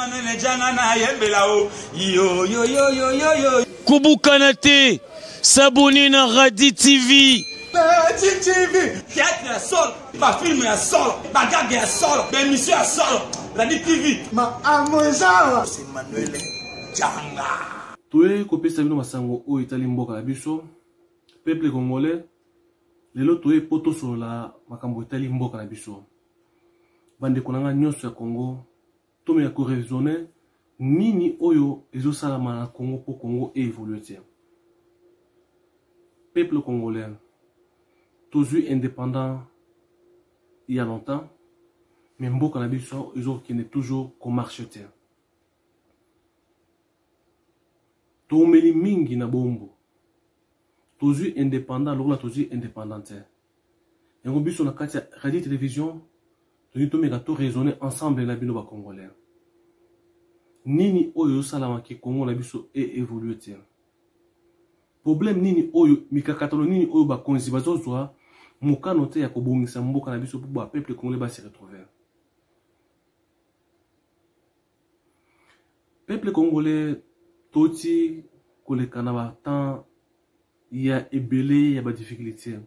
Emmanuel Djanga na yembela o yo yo yo yo yo yo. Kobukana te, s'abonner na Radi TV. Radi TV, théâtre ya solo, ba film ya solo, ba gag ya solo, ba émission ya solo. Radi TV. Ma amoza. C'est Emmanuel Djanga. Toye kopesa bino masango oyo etali mboka na biso peuple congolais. Lelo toye po tosolola makambo etali mboka na biso. Bandeko na nga nyonso ya Congo, tomeka ko raisonner nini oyo ezosalama na Congo po Congo e évoluer te. Peuple congolais, tozwi indépendant il y a longtemps, mais mboka na biso ezokende toujours ko marcher te. Toumeli mingi na bombo. Tozwi indépendant lokola tozwi indépendant te. Yango biso na kati ya radio télévision tolingi tomeka to raisonner ensemble na bino ba congolais. Nini oyo ezosalama ke Congo na biso e évoluer te? Problème nini oyo, mikakatano nini oyo bakonzi bazozwa mokano te ya kobongisa mboka na biso po ba peuple congolais ba se retrouver? Peuple congolais toti koleka na ba temps ya ebele ya ba difficultés.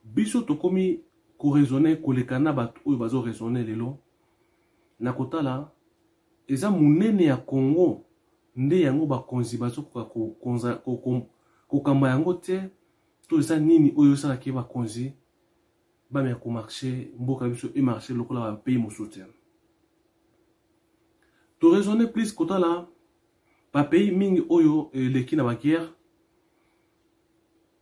Biso tokomi ko raisonner koleka na bato oyo bazo raisonner lelo na kotala eza monene ya Congo nde yango bakonzi bazokoka kokamba yango te, to eza nini oyo esalaki bakonzi bameka komarche mboka biso emarche lokola ba pays mosusu te. To raisonner plus kotala ba pays mingi oyo eleki na ba guerre,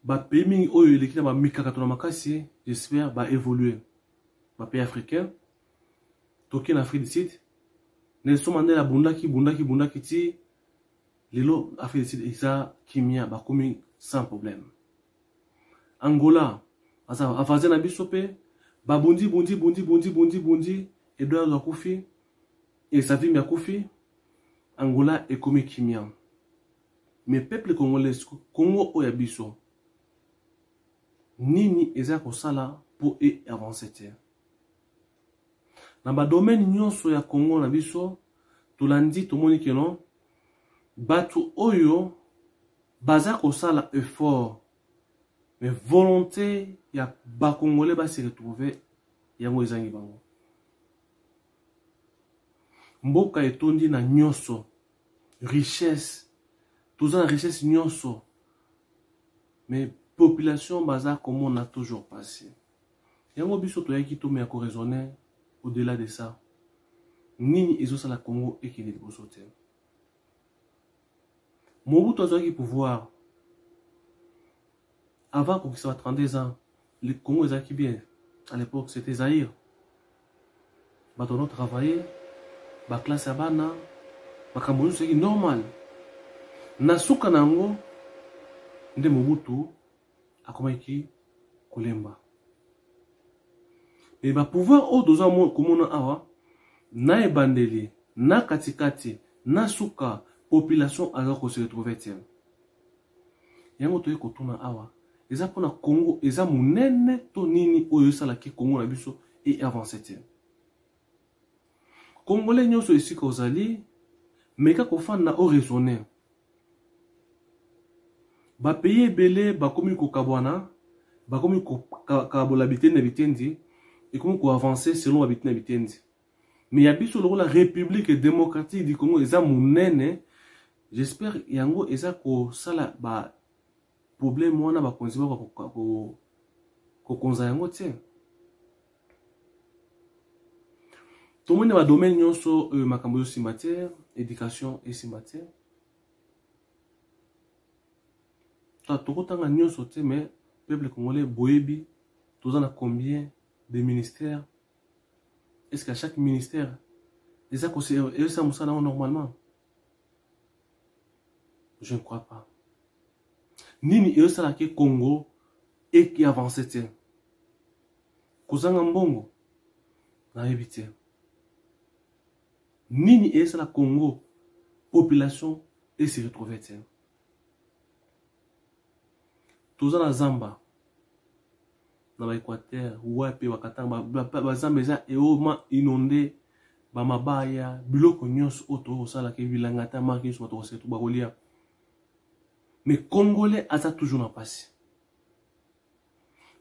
ba pays mingi oyo eleki na ba mikakato na makasi, j'espère ba évoluer. Ba pays africains, toke na Afrique du Sud, Nelson Mandela bundaki, bundaki, bundaki ti lelo Afrique du Sud eza kimia, bakomi sans problème. Angola aza avancé na biso pe, babundi, bundi, bundi, bundi, bundi, bundi, Edouard akufi, et Savimbi akufi, Angola ekomi kimia. Mais peuple congolais, Congo oyo ya biso, nini eza kosala po e avancer te? Na ba domaine nyonso ya Congo na biso, tolandi tomoni ke non, bato oyo baza kosala effort, mais volonté ya ba Congolais ba se retrouver yango ezangi bango. Mboka etondi na nyonso, richesse, toza na richesse nyonso, mais population baza komona toujours passé. Yango biso toyaki tomeya ko raisonner au-delà de ça. Nini ezosala Congo ekende liboso te? Mobutu azwaki pouvoir avant akokisa ba 32 ans, le Congo ezalaki bien. À l'époque, c'était Zaïre. Bato no travailler, ba classe ya bana, makambo nyonso ezalaki normal. Na suka na yango nde Mobutu akomaki kolemba. Mais ba pouvoir oyo toza komona awa na ebandeli, na katikati, na suka, population aza ko se retrouver te. Yango toye kotuna awa, eza mpona Congo eza monene to nini oyo esalaki Congo na biso e avancer te? Congolais nyonso esika ozali, meka kofanda o raisonner. Ba pays ebele bakomi kokabwana, bakomi kokabola bitendi na bitendi, ekomi koavancer selon ba bitendi na bitendi. Mais ya biso lokola République démocratique du Congo eza monene, j'espère yango eza kosala ba problème wana bakonzi bako kokonza yango te. Tomoni ba domaine nyonso oyo makambo ezosimba te, éducation esimba te. Tokotanga nyonso te, mais peuple congolais boyebi toza na combien de ministères? Est-ce qu'à chaque ministère eza kosala mosala yango normalement? Je ne crois pas. Nini ezosalaki Congo eki avance te? Kozanga mbongo nayebi te. Nini ezosala Congo population e se retrouver te? Toza na zamba na ba Équateur, wapi ba Katanga, ba zamba eza eoma inondé. Bamabaya, biloko nyonso oyo tokoki kosalaka, bilanga ata marke nyonso bato koseka bakolia. Mais Congolais aza toujours na pasi.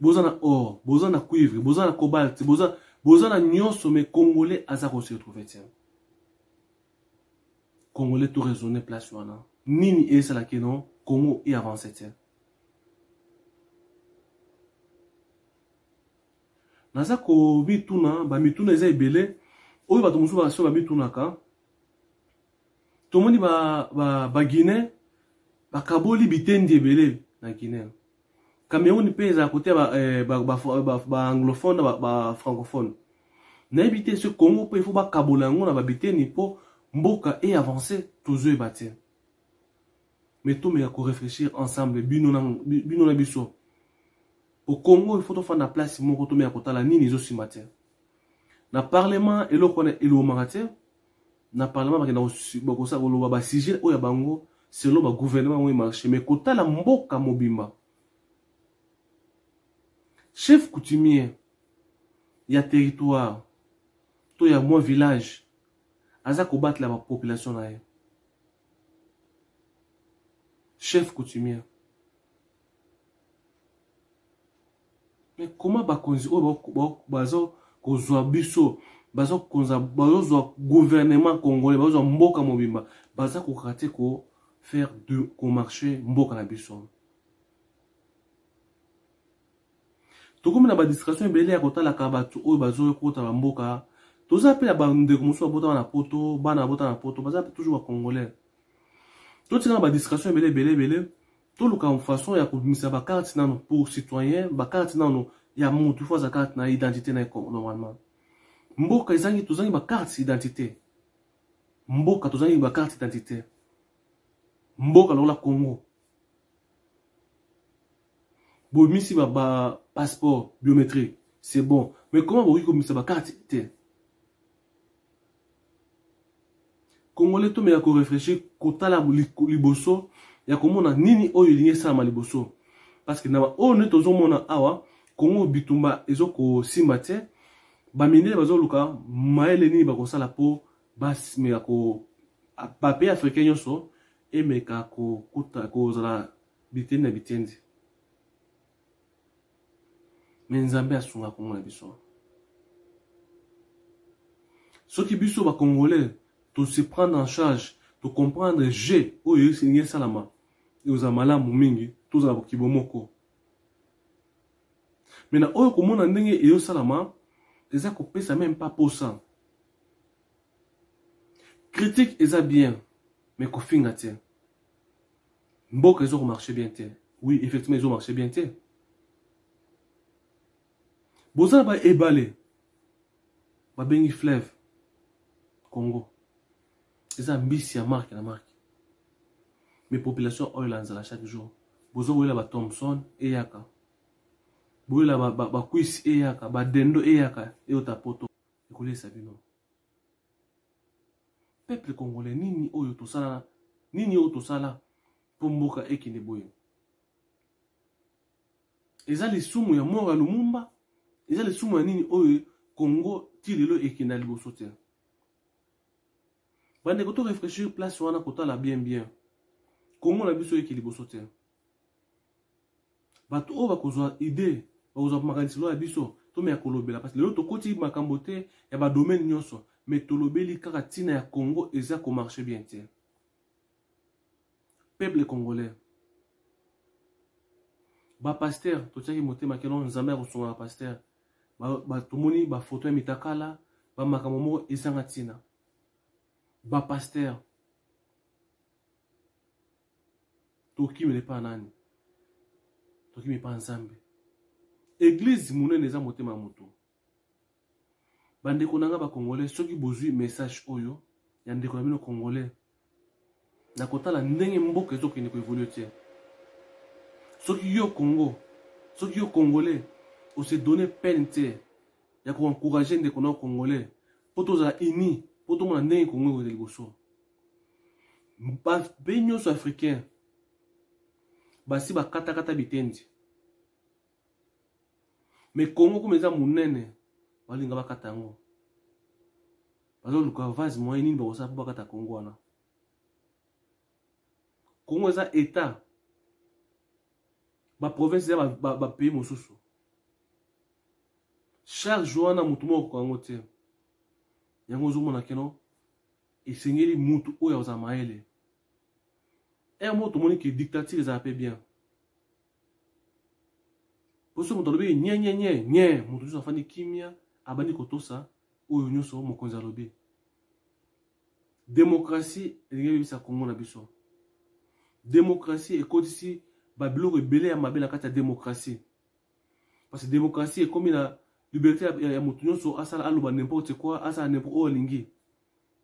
Boza na or, boza na cuivre, boza na cobalt, boza na nyonso, mais Congolais aza ko se retrouver te. Congolais to raisonner place wana. Nini esalaki non Congo e avance te. Naza komituna, bamituna eza ebele oyo bato mosusu baso bamitunaka. Tomoni ba Guinée bakaboli bitendi ebele na Guinée. Cameroun mpe ezala kote ya ba anglophone na ba francophone. Nayebi te soki Congo mpe il faut bakabola yango na babiteni mpo mboka e avance, tozoyeba te. Mais tomeka korefléchir ensemble bino na biso. Au Congo, il faut tofanda place moko, tomeka kotala nini ezosima te. Na parlement eloko wana elomaka te. Na parlement bakenda bakosa koloba ba sujet oyo ya bango selon ba gouvernement oyo marché, mais kotala mboka mobimba. Chef coutumier ya territoire to ya mwa village aza kobatela ba population na ye. Chef coutumier. Mais comment bakonzi oyo bazo kozwa biso, bazo konza, bazozwa gouvernement congolais, bazozwa mboka mobimba, baza kokoka te ko faire de ko marcher mboka na biso. Tokomi na ba distraction ebele ya kotalaka bato oyo bazokota ba mboka. Toza pe na bandeko mosusu babotama na poto, bana babotama na poto, baza pe toujours ba congolais. Totika na ba distraction ebele ebele ebele, toluka façon ya kobimisa ba carte nano pour citoyen, ba carte nano ya mutu, faut aza carte na identité na ye normalement. Mboka ezangi, tozangi ba carte identité. Mboka tozangi ba carte identité. Mboka lokola Congo. Bomisi ba passeport biométrique, c'est bon. Mais comment bokoki komisa ba carte te? Congolais tomeka ko réfléchir kotala liboso ya komona nini oyo elingi esalama liboso. Parce que na ba oyo nde tozomona awa, Congo bitumba ezokosimba te, ba mindele bazoluka mayele nini bakosala po basimeka ko ba pays africain nyonso emeka kokuta kozala bitendi na bitendi. Mais Nzambe asunga Congo na biso. Soki biso ba Congolais to se prendre en charge, to comprendre jeu oyo elingi esalama, ekozala malamu mingi, tozala bokibo moko. Mais na oyo komona ndenge eyosalama, eza kopesa même pas posa. Critique eza bien, mais kofinga te. Mboka ezo marcher bien te. Oui, effectivement ezo marcher bien te. Boza ba ebale babengi fleuve Congo. Eza mbisi ya marque na marque. Mais population oyo lanzala chaque jour. Bozo koyela ba Thomson eyaka. Boyela ba kwisi eyaka, ba dendo eyaka eyota poto. Ekolesa bino. Peuple congolais nini oyo tosala, nini oyo tosala po mboka ekende boye. Eza lisumu ya mort ya Lumumba, eza lisumu ya nini oyo Congo ti lelo ekenda liboso te. Bandeko to réfléchir place wana kotala bien bien. Congo na biso eke liboso te. Bato oyo bakozwa idée, bakozwa makanisi ya biso, tomeya kolobela parce que lelo tokoti makambo te ya ba domaine nyonso, mais tolobeli kaka tina ya Congo eza ko marcher bien te. Peuple congolais, ba pasteur totiaki motema keno Nzambe akosunga ba pasteur. Ba tomoni ba photo ya mitakala, ba makambo moko ezanga tina. Ba pasteur tokimela epa nani? Tokimi epa Nzambe. Église monene eza motema ya moto. Bandeko na nga ba congolais, soki bozwi message oyo ya ndeko na bino congolais, na kotala ndenge mboka ezokende ko évoluer te. Soki yo Congo, soki yo congolais, o se donner peine te ya ko encourager ndeko na yo congolais po tozala uni, po tomona ndenge Congo ekokende liboso. Ba pays nyonso africain basi bakatakata bitendi, mais Congo comme eza monene balinga bakata yango. Bazoluka vase moyen nini bakosala mpo bakata Congo wana. Congo eza etat, ba province eza ba, ba pays mosusu. Charge wana motu moko akoka yango te. Yango ozomona keno esengeli mutu oyo akozala mayele. Heure moko tomoni ke dictature ezala mpe bien. Po soki moto alobi nye nye nye nye, moto nyonso afandi kimia, abandi kotosa oyo nyonso mokonzi alobi. Demokratie elingi ebebisa Congo na biso. Demokratie ekotisi ba biloko ebele ya mabe na kati ya demokratie. Parce que demokratie ekomi na liberté ya, ya moto nyonso asala aloba n'importe quoi, asala n'importe oyo alingi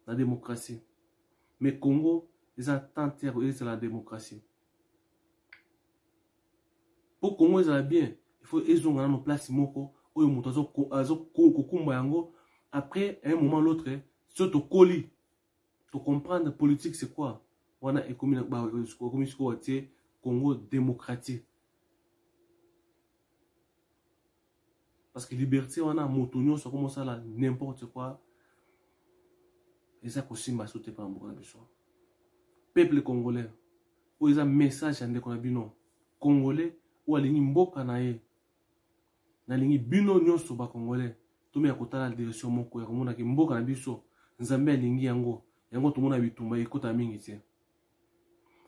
na demokratie. Mais Congo eza temps te ya ezala demokratie. Po Congo ezala bien, il faut ezonga nano place moko oyo moto azo kokumba yango. Après un moment l'autre, soki tokoli to comprendre politique c'est quoi, wana ekomi ekomi sikoyo batie Congo démocratique. Parce que liberté wana moto nyonso akomi osala n'importe quoi, eza kosimba so te mpona mboka na biso. Peuple congolais, oyo eza message ya ndeko na bino congolais oyo alingi mboka na ye. Nalingi bino nyonso ba congolais tomeya kotala direction moko ya komona ke mboka na biso Nzambe alingi yango, yango tomona bitumba ekota mingi te.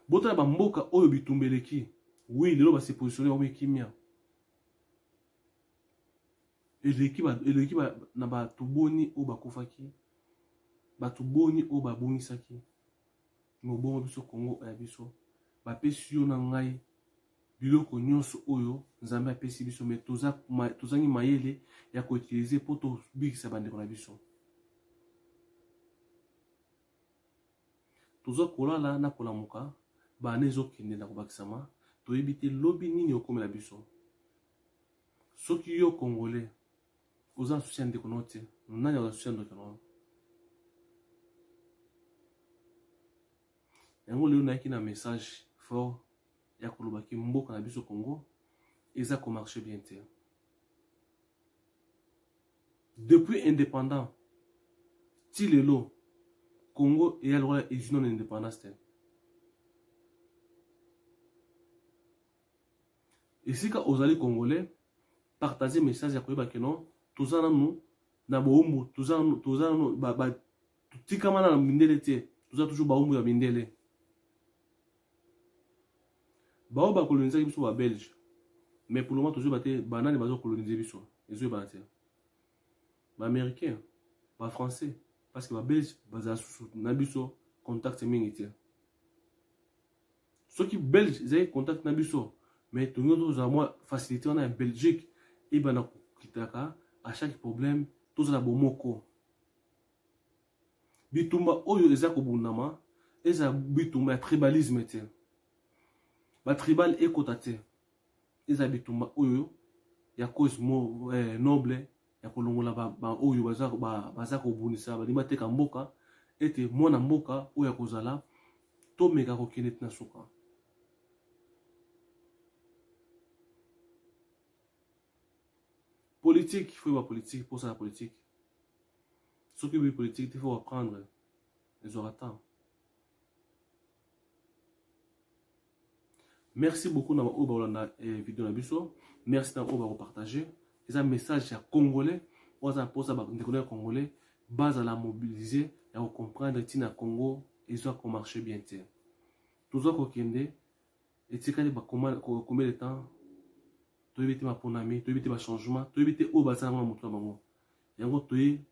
Botala ba mboka oyo bitumba eleki, oui lelo ba se positionner bango kimia. Eleki ba, eleki ba, na bato boni oyo bakufaki, bato boni oyo babungisaki mobongo biso Congo ya biso bapesi yo na ngai biloko nyonso oyo Nzambe apesi biso, mais tozangi mayele ya koutilize mpo tobikisa bandeko na biso. Toza kolala na kolamuka, bana ezokende na kobakisama, toyebi te lobi nini okomela biso. Soki yo Congolais oza na souci ya ndeko na yo te, nani aza souci ya ndeko na yo? Yango lelo nayaki na message fort ya koloba ke mboka na biso Congo eza ko marcher bien te. Depuis indépendant ti lelo Congo eya lokola ezwi nano indépendance te. Esika ozali Congolais, partager message ya koyeba ke non, toza nanu na bowumbu, toza nanu, toza nanu ba, ba, totikama na mindele te, toza toujours bawumbu ya mindele. Baoyo bakolonisaki biso ba Belge, mais pour le moment tozoyeba te banani bazo koloniser biso, ezoyebana te. Ba Américains, ba Français, parce que ba Belge bazala susu na biso contact mingi te. Soki Belge ezalaki contact na biso, mais tolingi tozala mwa facilité wana ya Belgique ebanda kokitaka à chaque problème, tozala bomoko. Bitumba oyo eza kobundama eza bitumba ya tribalisme te, ba tribal ekota te, eza bitumba oyo ya cause noble ya kolongola ba oyo baza kobundisa, balingi bateka mboka, ete mwana mboka oyo akozala tomeka kokende tina suka. Politique, faut ba politique, pour ça la politique. Soki oyebi politique te, faut apprendre, ezwaka temps. Merci beaucoup na baoyo bakolanda video na biso. Merci na baoyo bakopartage. Eza message ya Congolais oyo aza na mposa bandeko na ya Congolais bazala mobiliser ya kocomprendre ntina Congo ezwa komarche bien te. Tozwa kokende etikali ba combien de temps, toyebi te maponami, toyebi te ba changement, toyebi te oyo basala yango na motu na bango. Yango toye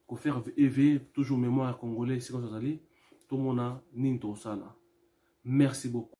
kofaire éveiller toujours mémoire ya Congolais esika tozali, tomona nini tokosala. Merci beaucoup.